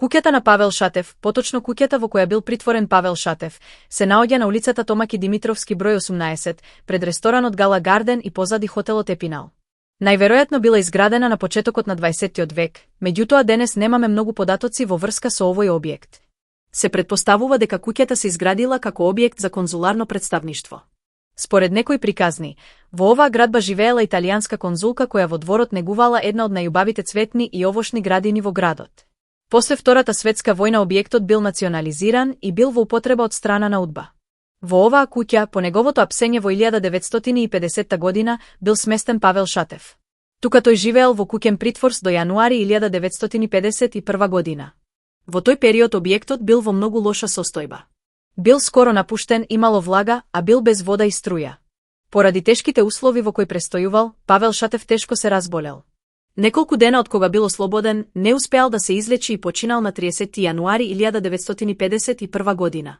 Куќата на Павел Шатев, поточно куќата во која бил притворен Павел Шатев, се наоѓа на улицата Томаки Димитровски број 18, пред ресторанот Гала Гарден и позади хотелот Епинал. Најверојатно била изградена на почетокот на 20 век, меѓутоа денес немаме многу податоци во врска со овој објект. Се претпоставува дека куќата се изградила како објект за конзуларно представништво. Според некои приказни, во оваа градба живеела италијанска конзулка која во дворот негувала една од најубавите цветни и овошни градини во градот. После Втората светска војна објектот бил национализиран и бил во употреба од страна на УДБА. Во оваа куќа, по неговото апсење во 1950 година, бил сместен Павел Шатев. Тука тој живеел во куќен притвор до јануари 1951 година. Во тој период објектот бил во многу лоша состојба. Бил скоро напуштен, имало влага, а бил без вода и струја. Поради тешките услови во кои престојувал, Павел Шатев тешко се разболел. Неколку дена од кога бил ослободен, не успеал да се излечи и починал на 30 јануари 1951 година.